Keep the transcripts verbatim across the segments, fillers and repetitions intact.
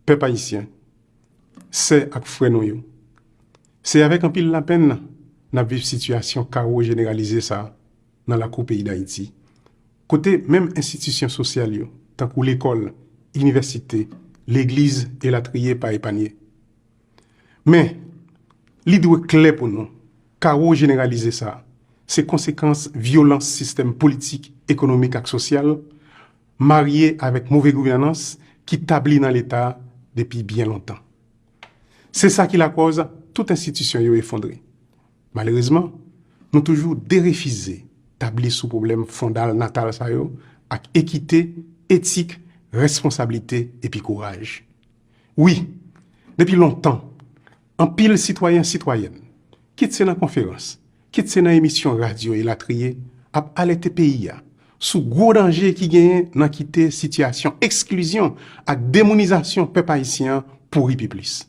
Pèp ayisyen, sè ak frè nou yo, se avèk anpil lapenn n ap viv sitiyasyon kawo jeneralize sa a nan lakou peyi Dayiti, kote menm enstitisyon sosyal yo, tankou lekòl, inivèsite, legliz, elatriye, pa epanye. Men, li dwe klè pou nou, kawo jeneralize sa a, se konsekans vyolans sistèm politik, ekonomik ak sosyal, marye avèk move gouvènans ki tabli nan Leta depi byen lontan. Se sa ki lakòz tout enstitisyon yo efondre. Malerezman, nou toujou derefize tabli sou pwoblèm fondal natal sa yo ak ekite, etik, responsablite epi kouraj. Wi, depi lontan, anpil sitwayen, sitwayèn, kit se nan konferans, kit se nan emisyon radyo elatriye, ap alète peyi a sou gwo danje ki genyen nan kite sitiyasyon eksklizyon ak demounizasyon pèp ayisyen an pouri pi plis.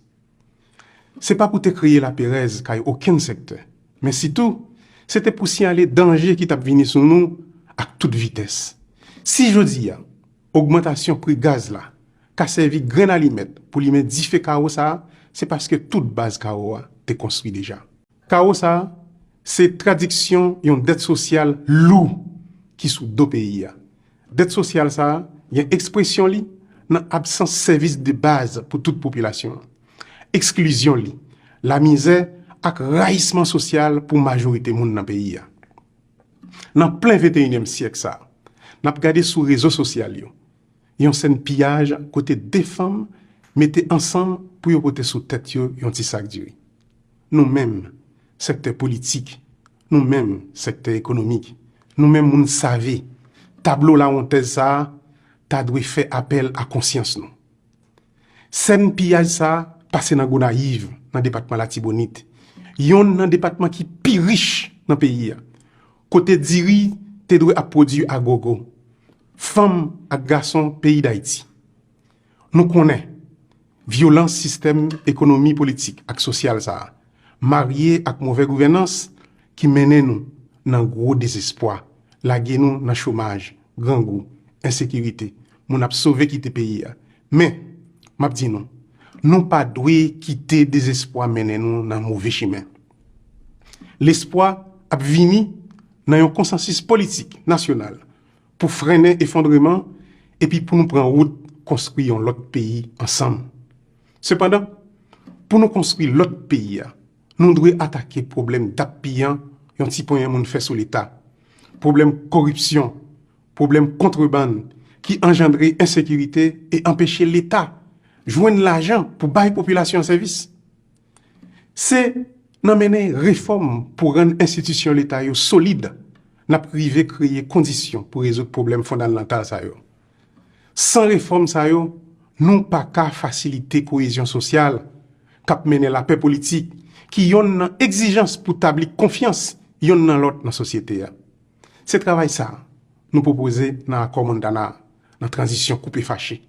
Se pa pou te kreye laperèz kay okenn sektè, men sitou, se te pou siyale danje ki t ap vini sou nou ak tout vitès. Si jodi a, ogmantasyon pri gaz la ka sèvi grenn alimèt pou limen dife kawo sa a, se paske tout baz kawo a te konstwi deja. Kawo sa a, se tradiksyon yon dèt sosyal lou ki sou do peyi a. Dèt sosyal sa a gen ekspresyon li nan absans sèvis de baz pou tout popilasyon an, eksklizyon li, lamizè ak rayisman sosyal pou majorite moun nan peyi a. Nan plen venteyinyèm syèk sa a, n ap gade sou rezo sosyal yo, yon sèn piyaj kote de fanm mete ansanm pou yo pote sou tèt yo yon ti sak diri. Nou menm, sektè politik, nou menm, sektè ekonomik, nou menm moun save, tablo lawontèz sa a ta dwe fè apèl a konsyans nou. Sèn piyaj sa a pase nan Gonayiv, nan depatman Latibonit, yonn nan depatman ki pi rich nan peyi a, kote diri te dwe ap pwodui a gogo. Fanm ak gason peyi Dayiti, nou konnen vyolans sistèm ekonomi, politik ak sosyal sa a, marye ak movè gouvènans ki mennen nou nan gwo dezespwa, lage nou nan chomaj, grangou, ensekirite, moun ap sove kite peyi a. Men, m ap di nou, nou pa dwe kite dezespwa mennen nou nan move chimen. Lespwa ap vini nan yon konsansis politik nasyonal pou frennen efondreman epi pou nou pran wout konstwi yon lòt peyi ansanm. Sepandan, pou nou konstwi lòt peyi a, nou dwe atake pwoblèm dap piyan yon ti ponyen moun fè sou Leta, pwoblèm koripsyon, pwoblèm kontrebann ki anjandre ensekirite e anpeche Leta jwenn lajan pou bay popilasyon an sèvis. Se nan mennen refòm pou rann enstitisyon Leta yo solid n ap rive kreye kondisyon pou rezoud pwoblèm fondalnatal sa yo. San refòm sa yo, nou pa ka fasilite koyezyon sosyal k ap mennen lapè politik, ki yonn nan egzijans pou tabli konfyans yonn nan lòt nan sosyete a. Se travay sa a nou pwopoze nan Akò Montana a, nan tranzisyon koupe fache.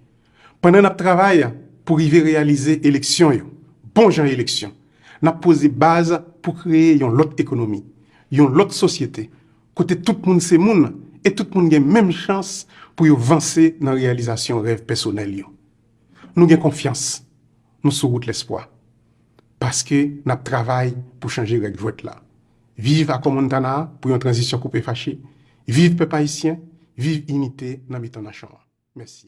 Pandan n ap travay pou rive reyalize eleksyon yo, bon jan eleksyon, n ap poze baz pou kreye yon lòt ekonomi, yon lòt sosyete, kote tout moun se moun e tout moun gen menm chans pou yo vanse nan reyalizasyon rèv pèsonèl yo. Nou gen konfyans, nou sou wout lespwa. Paske n ap travay pou chanje règ jwèt la. Viv Akò Montana a pou yon tranzisyon koupe fache. Viv pèp ayisyen, viv inite nan mitan nasyon an. Mèsi.